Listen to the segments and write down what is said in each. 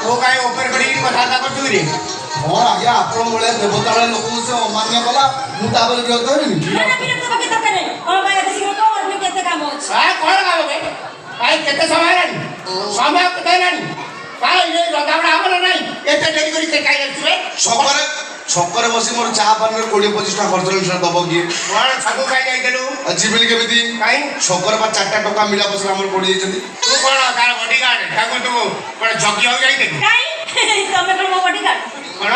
ତୁ କାଇଁ ଉପରେ ପଡ଼ିକି କଥାବାର୍ତ୍ତା କରୁଛୁ କିରେ? କଣ ଆଜ୍ଞା, ଆପଣ ଭଳିଆ ଦେବତା ଭଳିଆ ଲୋକଙ୍କୁ ସେ ଅମାନ୍ୟ କଲା, ମୁଁ ତାପରେ ବିରକ୍ତ ହେବିନି? ନା ନା, ବିରକ୍ତ ହେବା ଦରକାର ନାହିଁ। କଣ ପାଇଁ ଏତେ ଶୀଘ୍ର କଣ ମୋର କେତେ କାମ ଅଛି। ଆ, କଣ କାମ ବେ? କାଇଁ, କେତେ ସମୟ ହେଲାଣି? ସମୟ କେତେ ହେଲାଣି? କାଇଁ, ଏ ରନ୍ଧାବଢ଼ା ହବ ନା ନାଇଁ? ଏତେ ଡେରି କରି କାଇଁ ଆସିବେ? ଛକରେ ଛକରେ ବସି ମୋର ଚା ପାନରେ 20-25 ଟଙ୍କା ଖର୍ଚ୍ଚ ହେଲେ ସେଟା ଦବ କିଏ? କଣ, ଛକୁ କାଇଁ ଯାଇଥିଲୁ? ଆଉ ଯିବିନି କେମିତି? କାଇଁ? ଛକରେ ବା ଚାରିଟା ଟଙ୍କା ମିଳା ପଇସା ଆମର ପଡିଯାଇଛନ୍ତି। ତୁ କଣ ତାର ବଡିଗାର୍ଡ? ତାକୁ ତୁ କଣ ଜଗିବାକୁ ଯାଇଥିଲୁ? କାଇଁ, ତମେ କଣ ମୋ ବଡିଗାର୍ଡ? କଣ?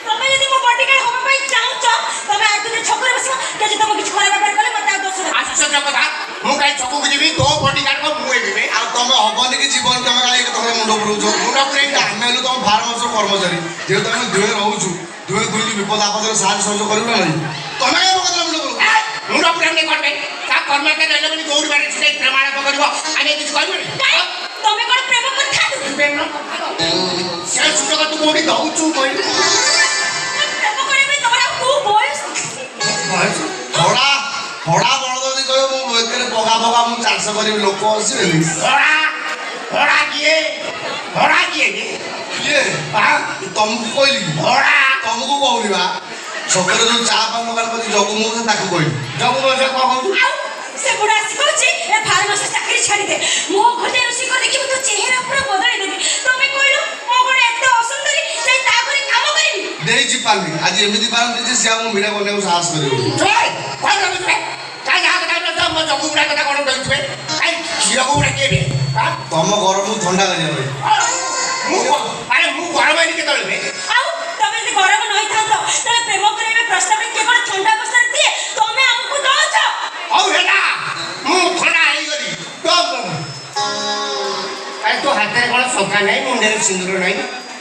ତମେ ଯଦି ମୋ ବଡିଗାର୍ଡ ହବା ପାଇଁ ଚାହୁଁଛ, ତମେ ଆଗରେ ଛକରେ ବସିବ। ଯଦି ତମ କିଛି ଖରାପ ବ୍ୟାପାର କଲେ ମତେ ଆଉ ଦୋଷ ଦେବ। ଆଶ୍ଚର୍ଯ୍ୟ କଥା, ମୁଁ କାଇଁ ଛକକୁ ଯିବି? ତୋ ବଡିଗାର୍ଡ କଣ ମୁଁ ହେବି ବେ? ଆଉ ତମେ ହବନି କି ଜୀବନ, ତମେ କାହିଁ ତମେ ମୁଣ୍ଡ ପୁରଉଛ? ମୁଣ୍ଡ ପୁରେଇ ଆମେ ହେଲୁ ତମ ଫାର୍ମ ହାଉସର କର୍ମଚାରୀ। ଯେହେତୁ ଆମେ ଦୁହେଁ ରହୁଛୁ, ଦୁହେଁ ଦୁହିଁକି ବିପଦ ଆପଦରେ ସାହାଯ୍ୟ ସହଯୋଗ କରିବୁ ନା ନାହିଁ? ତମେ କାହିଁ ମୋ କଥାରେ ମୁଣ୍ଡ ପୁରଉଛ? ଏ, ମୁଣ୍ଡ ପୁରାନି କଣ ପାଇଁ? ତା କର୍ମଚାରୀ ରହିଲେ ବୋଲି ଦୌଡ଼ି ବାଡ଼ି ସେଇ ପ୍ରେମାଳାପ କରିବ, ଆମେ କିଛି କହିବୁନି? କାଇଁ, ତମେ କଣ ପ୍ରେମ କରିଥାନ୍ତ? ପ୍ରେମ ସେ ସୁଯୋଗ ତୁ କୋଉଠି ଦଉଛୁ କହିଲୁ? ପ୍ରେମ କରିବା ପାଇଁ ତମର ଆଉ କୋଉ ବୟସ? ବୟସ? ଭଡା ଭଡା ବଳଦ ଯଦି କହିବ ମୁଁ ବେକରେ ପଗା ପଗା ମୁଁ ଚାଷ କରିବି, ଲୋକ ଆସିବେନି? ଭଡା ଭଡା କିଏ? ଭଡା କିଏ ଯେ? କିଏ? ଆ? ତମକୁ କହିଲି କି? ଭଡା। ତମକୁ କହୁନି ବା, ଛକରେ ଯୋଉ ଚା ପାନ ଦୋକାନ କରିଛି ଜଗୁ ମୁଁ ତାକୁ କହିଲି। ଜଗୁ ମଉସା କଣ କହୁଛୁ? ଆଉ ସେ ବୁଢା ଆସି କହୁଛି, ଏ ଫାର୍ମାସି ଚାକିରି ଛାଡ଼ିଦେ, ମୋ ଘରେ ରୋଷେଇ କରି ଦେଖିବୁ, ତୋ ଚେହେରା ପୁରା ବଦଳି ଦେବି। ତମେ କହିଲ, ମୁଁ କଣ ଏତେ ଅସୁନ୍ଦରୀ ଯାଇ ତା ଘରେ କାମ କରିବି? ଦେଇଛି ପାନି, ଆଜି ଏମିତି ପାରନ୍ତି ଯେ ସେ ଆମ ମୀରା ବନେଇବାକୁ ସାହସ କରିବ। ଚୁପ୍! କଣ ଭାବୁଛୁ ବେ? କାଇଁ ଯାହା କଥା କହୁଛ, ମୋ ଜଗୁ ବୁଢା କଥା କଣ କହୁଛୁ ବେ? କାଇଁ, ଝିଅକୁ ବୁଢା କିଏ ବେ? ଆ? ତମ ଗରମକୁ ଥଣ୍ଡା କରିବା ପାଇଁ। ଆରେ, ମୁଁ ଗରମ ହେଇନି କେତେବେଳେ ବେ? ଆଉ ତମେ ଯଦି ଗରମ ନ ହେଇଥାନ୍ତ, ତାହେଲେ ପ୍ରେମ କରିବା ପ୍ରସ୍ତାବରେ କିଏ କଣ ଥଣ୍ଡା ଅବସ୍ଥାରେ ଦିଏ? ତମେ ଆମକୁ ଦଉଛ। ହଉ ହେଲା, ମୁଁ ଥଣ୍ଡା ହେଇଗଲି ତ। ଆରେ, ତୋ ହାତରେ କଣ ଶଙ୍ଖା ନାହିଁ, ମୁଣ୍ଡରେ ସିନ୍ଦୁର ନାହିଁ,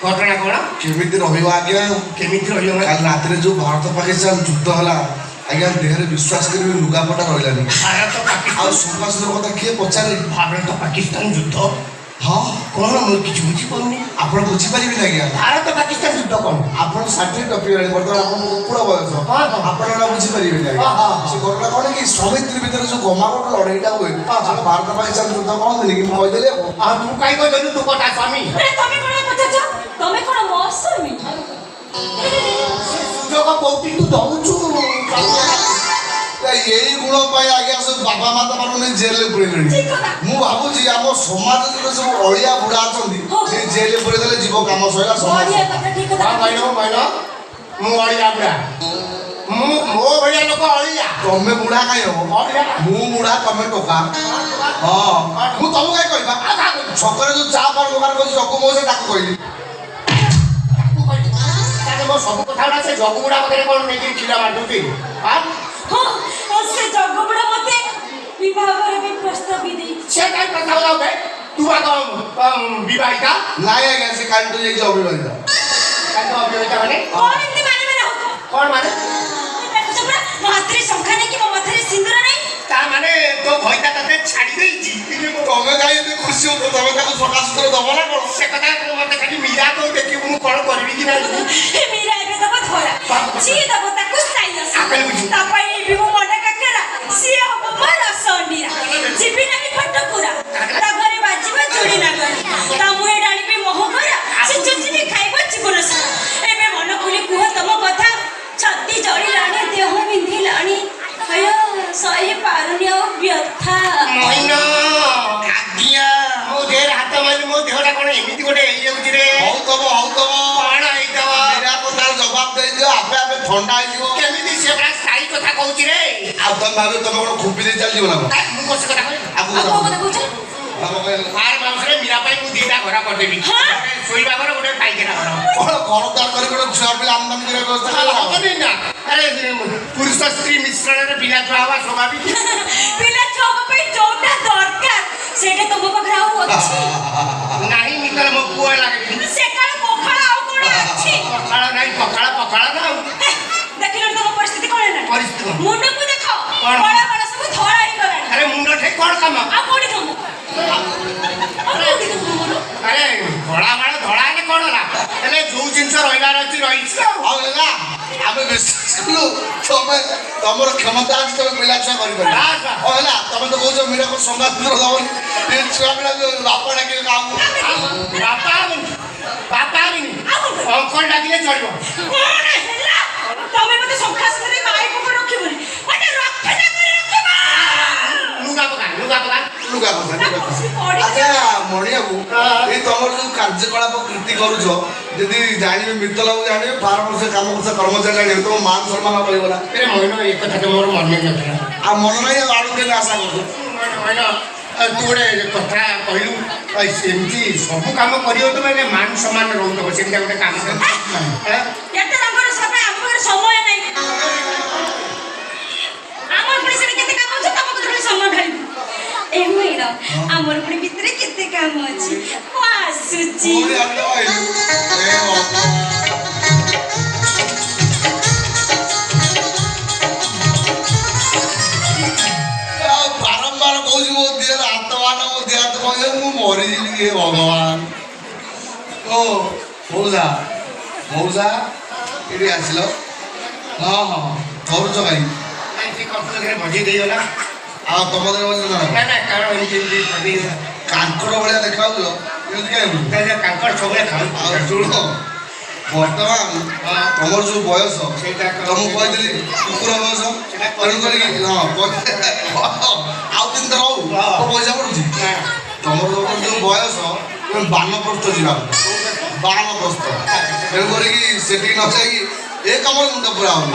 ଘଟଣା କଣ? କେମିତି ରହିବ ଆଜ୍ଞା? କେମିତି ରହିବ ମାନେ? କାଲି ରାତିରେ ଯୋଉ ଭାରତ ପାକିସ୍ତାନ ଯୁଦ୍ଧ ହେଲା ଆଜ୍ଞା, ଦେହରେ ବିଶ୍ୱାସ କରିବେ ଲୁଗାପଟା ରହିଲାନି। ଭାରତ ପାକିସ୍ତାନ? ଆଉ ଶଙ୍ଖା କଥା କିଏ ପଚାରେ? ଭାରତ ପାକିସ୍ତାନ ଯୁଦ୍ଧ? ହଁ। କଣ, ମୁଁ କିଛି ବୁଝିପାରୁନି। ଆପଣ ବୁଝିପାରିବେନି ଆଜ୍ଞା। ଭାରତ ପାକିସ୍ତାନ ଯୁଦ୍ଧ କଣ? ଆପଣ 60 ଟପିଗଲାଣି ବର୍ତ୍ତମାନ, ଆପଣଙ୍କୁ କୁକୁଡ଼ା ବୟସ। ହଁ, ହଁ। ଆପଣ ଏଟା ବୁଝିପାରିବେନି ଆଜ୍ଞା। ହଁ, ହଁ, ହଁ। ସେ ଘଟଣା କଣ କି, ସ୍ୱାମୀ ସ୍ତ୍ରୀ ଭିତରେ ଯୋଉ ଗମାଗମ ଲଢେଇଟା ହୁଏ, ସେଟା ଭାରତ ପାକିସ୍ତାନ ଯୁଦ୍ଧ କହନ୍ତିନି କି? ମୁଁ କହିଦେଲି ଆଉ। ଆଉ ତୁ କାଇଁ କହିଦେଲୁ? ତୁ କଣ ତା ସ୍ୱାମୀ? ଆରେ, ତମେ କଣ ପଚାରୁଛ? ତମେ କଣ ମୋ ସ୍ୱାମୀ? ସେ ସୁଯୋଗ କୋଉଠି ତୁ ଦଉଛୁ? ଏଇ ଗୁଣ ପାଇଁ ଆଜ୍ଞା ସବୁ ବାପା ମାତା ମାନଙ୍କୁ ନେଇ ଜେଲରେ ପୁରେଇଲେଣି। ଠିକ କଥା। ମୁଁ ଭାବୁଛି ଆମ ସମାଜ ଯେତେ ସବୁ ଅଳିଆ ବୁଢା ଅଛନ୍ତି, ସେ ଜେଲରେ ପୁରେଇ ଦେଲେ ଯିବ, କାମ ସଇଲା ସମାଜ। ବଢିଆ କଥା, ଠିକ କଥା। କଣ କହିଲ କହିଲ? ମୁଁ ଅଳିଆ ବୁଢା? ମୁଁ ମୋ ଭଳିଆ ଲୋକ ଅଳିଆ? ତମେ ବୁଢା କାଇଁ ହବ? ଅଳିଆ। ମୁଁ ବୁଢା, ତମେ ଟୋକା। ହଁ, ମୁଁ ତମକୁ କାଇଁ କହିବା? ଆଉ କାହାକୁ କହିବୁ? ଛକରେ ଯୋଉ ଚା ପାନ ଦୋକାନ କରିଛି ଜଗୁ ମଉସା, ତାକୁ କହିଲି। ତାକୁ କହିଲି। ତାହେଲେ ମୋ ସବୁ କଥା ଗୁଡା ସେ ଜଗୁ ବୁଢା ପାଖରେ କଣ ନେଇକି ଖିଲା ବାଣ୍ଟୁଛି? ଆଁ? ହଁ, ସେ ଜଗୁ ବୁଢା ମତେ ବିବାହ କରିବା ପାଇଁ ପ୍ରସ୍ତାବ ବି ଦେଇଛି। ସେ କାଇଁ ପ୍ରସ୍ତାବ ଦବ ବେ? ତୁ ବା କଣ ବିବାହିତା? ନାଇଁ ଆଜ୍ଞା, ସେ କାଲିଠୁ ଯାଇଛି ଅବିବାହିତା। କାଲି ଅବିବାହିତା ମାନେ? କଣ ଏମିତି ମାନେ ମାନେ ହଉଛ? କଣ ମାନେ? ଦେଖୁଛ ପୁରା, ମୋ ହାତରେ ଶଙ୍ଖା ନାହିଁ କି ମୋ ମାଥାରେ ସିନ୍ଦୁର ନାହିଁ। ତା ମାନେ ତୋ ଘଇତା ତତେ ଛାଡି ଦେଇଛି। ତମେ କାଇଁ ଏତେ ଖୁସି ହଉଛ? ତମେ ତାକୁ ସଫା ସୁତୁରା ଦବ ନା କଣ? ସେ କଥା ମତେ ଖାଲି ମୀରା କହୁ, ଦେଖିବୁ ମୁଁ କଣ କରିବି କି ନାହିଁ। ମୀରା ଏବେ ଦବ ଧରା, ଯିଏ ଦବ ତାକୁ ଷ୍ଟାଇଲସ। ଆକଲି ବୁଝି। ତା ପାଇଁ ବି ମୁଁ ମଣ୍ଡା କାକରା, ସିଏ ହବ ମୋ ରସ ଅଣ୍ଡିରା। ଯିବି ନାହିଁ ଫଟକୁରା, ତା ଘରେ ବାଜିବ ଚୁଡ଼ି ନାଗର, ତା ମୁହେ ଡାଳିବି ମହୁକରା, ସେ ଚୁଚିବି ଖାଇବ ଜୀବନ ସାରା। ଏବେ ମନ ଖୋଲି କୁହ ତମ କଥା। ଛାତି ଜଳିଲାଣି, ଦେହ ବିନ୍ଧିଲାଣି, ଆୟ ସହି ପାରୁନି ଆଉ ବ୍ୟଥା। ମଇନ। ଆଜ୍ଞା। ମୋ ଦେହରେ ହାତ ମାରିଲି, ମୋ ଦେହଟା କଣ ଏମିତି ଗୋଟେ ହେଇଯାଉଛି ରେ। ହଉଥବ, ହଉଥବ। କଣ ହେଇଥବ? ମୀରା କଥାର ଜବାବ ଦେଇଦିଅ, ଆପେ ଆପେ ଥଣ୍ଡା ହେଇଯିବ। କେମିତି? ସେ ପୁରା ସ୍ଥାୟୀ କଥା କହୁଛି ରେ। ଆଉ ତମେ ଭାବିବ ତମେ କଣ ଖୁମ୍ପି ଦେଇ ଚାଲିଯିବ ନା କଣ? ଏ, ମୁଁ କଣ ସେ କଥା କହିବି? ଆଉ ଆଉ କୋଉ କଥା କହୁଛ? ଫାର୍ମ ହାଉସରେ ମୀରା ପାଇଁ ମୁଁ ଦିଟା ଘର କରିଦେବି। ହଁ? ଗୋଟେ ଶୋଇବା ଘର, ଗୋଟେ ପାଇଖାନା ଘର। କଣ ଘର ଦ୍ୱାର କରି ଗୋଟେ ଛୁଆ ପିଲା ଆମଦାନୀ କରିବା ବ୍ୟବସ୍ଥା କଲା? ହବନି ନା? ଆରେ, ପୁରୁଷ ସ୍ତ୍ରୀ ମିଶ୍ରଣରେ ପିଲା ଛୁଆ ହବା ସ୍ୱାଭାବିକ। ପିଲା ଛୁଆଙ୍କ ପାଇଁ ଯୋଉଟା ଦରକାର, ସେଇଟା ତମ ପାଖରେ ଆଉ ଅଛି? ନାହିଁ ମିତଲ, ମୋ ପୁଅ ହେଲା କେମିତି? ସେକାଳ ପଖାଳ ଆଉ କଣ ଅଛି? ପଖାଳ ନାହିଁ, ପଖାଳ ପଖାଳ ନା ଆଉ। ହେ, ଦେଖିଲଣି ତମ ପରିସ୍ଥିତି କଣ ହେଲା? ପରିସ୍ଥିତି କଣ? ମୁଣ୍ଡକୁ ଦେଖ। କଣ? କଳା ବାଳ ସବୁ ଧଳା ହେଇଗଲାଣି। ଆରେ, ମୁଣ୍ଡ ଠେଇ କଣ କାମ? ଆଉ କୋଉଠି କାମ? ଆଉ କୋଉଠି କାମ ମୋର? ଆରେ, ଧଳା ବାଳ ଧଳା ହେଲେ କଣ ହେଲା? ହେଲେ ଯୋଉ ଜିନିଷ ରହିବାର ଅଛି ରହିଛି ଆଉ। ଆଉ ହେଲା, ଆମେ ବିଶ୍ୱାସ କଲୁ ତମେ, ତମର କ୍ଷମତା ଅଛି, ତମେ ପିଲା ଛୁଆ କରିପାରିବ। ବାସ୍, ବାସ୍। ହଉ ହେଲା, ତମେ ତ କହୁଛ ମୀରାକୁ ସଙ୍ଗାତ ଦବନି, ଏ ଛୁଆ ପିଲା ବାପା ଡାକିବେ କାହାକୁ? ଆଉ ବାପା। ଚଳିବ। କଣ ହେଲା? ତମେ ମତେ ଶଙ୍ଖା ସାଥିରେ ମାଇପକୁ ରଖିବନି, ମତେ ରଖିଲେ କରି ରଖିବ। ଲୁଗା ପକା, ଲୁଗା ପକା। ଲୁଗା କଥା, ଲୁଗା କଥା। ଆଚ୍ଛା ମଣିଆକୁ, ଏଇ ତମର ଯୋଉ କାର୍ଯ୍ୟକଳାପ କୃତି କରୁଛ, ଯଦି ଜାଣିବେ ମିତ୍ତଲ ବାବୁ, ଜାଣିବେ ଫାର୍ମ ହାଉସରେ କାମ କରୁଥିବା କର୍ମଚାରୀ ଜାଣିବେ, ତମ ମାନ ସମ୍ମାନ ରହିବ ନା? ଆରେ ମଇନ, ଏ କଥା ତ ମୋର ମନେ ନଥିଲା। ଆଉ ମନ ନାହିଁ, ଆଉ ଆଡୁ କେମିତି ଆଶା କରୁଛ? ମଇନ, ମଇନ, ତୁ ଗୋଟେ କଥା କହିଲୁ, ସେମିତି ସବୁ କାମ କରିବ ତ, ମାନେ ମାନ ସମ୍ମାନ ରହୁଥିବ, ସେମିତିଆ ଗୋଟେ କାମ କର। ଏତେ ରଙ୍ଗର ସଭା, ଆମ ପାଖରେ ସମୟ ନାହିଁ। ଆମର ପୁଣି ସେଠି କେତେ କାମ ଅଛି, ତମ କତିରେ ସମୟ ଢାଳିବୁ। ଏ ମଇର, ଆମର ପୁଣି ଭିତରେ କେତେ କାମ ଅଛି, ମୁଁ ଆସୁଛି। ପୁଣି ଆଣିଲ ଆଇଲୁ। ଏ ଭଗବାନ। ଆଉ ବାରମ୍ବାର କହୁଛି, ମୋ ଦେହରେ ହାତ ମାନ, ମୋ ଦେହ ହାତ କଣ, ମୁଁ ମରିଯିବି। ହେ ଭଗବାନ! ଓ ମଉସା, ମଉସା, ଏଠି ଆସିଲ? ହଁ ହଁ, କରୁଛ କାହିଁକି? ସେ କମ୍ପ୍ୟୁଟରରେ ବଜେଇ ଦେଇଗଲା। ଆଉ ତମ ଦେହରେ ବଜେଇ ନା ନା, କାରଣ ଏମିତି ଏମିତି ବଜେଇ। କାଙ୍କଡ଼ ଭଳିଆ ଦେଖାଯାଉଛ, ଏମିତି କାହିଁ ହଉଛ? କାଙ୍କଡ଼ ସବୁବେଳେ ଖାଉ। ଆଉ ଶୁଣ, ବର୍ତ୍ତମାନ ତମର ଯୋଉ ବୟସ, ସେଇଟା ତମକୁ କହିଥିଲି କୁକୁର ବୟସ, ତେଣୁ କରିକି ହଁ, ଆଉ 3 ଥର ହଉ, ମୋ ପଇସା ପଡୁଛି। ତମର ଯୋଉ ବୟସ, ତମେ ବାନପ୍ରସ୍ଥ ଯିବା କଥା, ବାନପ୍ରସ୍ଥ। ତେଣୁ କରିକି ସେଠିକି ନ ଯାଇକି ଏ କାମରେ ମୁଣ୍ଡ ପୁରା ହଉନି।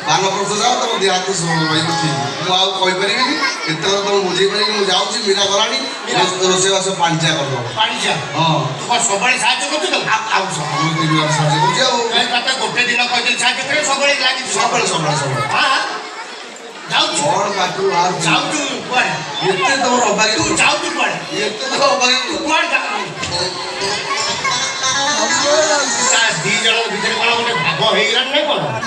ବାନପ୍ରସ୍ଥ ଯାଅ, ତମ ଦେହ ହାତ ରହିବ ଠିକ। ମୁଁ ଆଉ କହିପାରିବିନି, ଏତେ କଥା ତମକୁ ବୁଝେଇ ପାରିବିନି। ମୁଁ ଯାଉଛି, ମୀରା ଗଲାଣି, ରୋଷେଇବାସ ପାଣିଚିଆ କରିଦବ। ପାଣିଚା? ହଁ। ତୁ କଣ ସବୁବେଳେ ସାହାଯ୍ୟ କରୁଛୁ ତ? ଆଉ ମୁଁ ଦିନ ସାହାଯ୍ୟ କରୁଛି ଆଉ। କାଇଁ, ତତେ ଗୋଟେ ଦିନ କହିଥିଲି ସାହାଯ୍ୟ କରିବେ, ସବୁବେଳେ ଲାଗିଛି। ସବୁବେଳେ, ସବୁବେଳେ, ସବୁବେଳେ। ହଁ, ଯାଉଛୁ। କଣ ପାଟିରୁ ବାହାରୁଛି? ଯାଉଛୁ କୁଆଡ଼େ? ଏତେ ତମର ଅବାଗିଆ। ତୁ ଯାଉଛୁ କୁଆଡ଼େ? ଏତେ ତମର ଅବାଗିଆ। ତୁ କୁଆଡ଼େ ଯାଉଛୁ?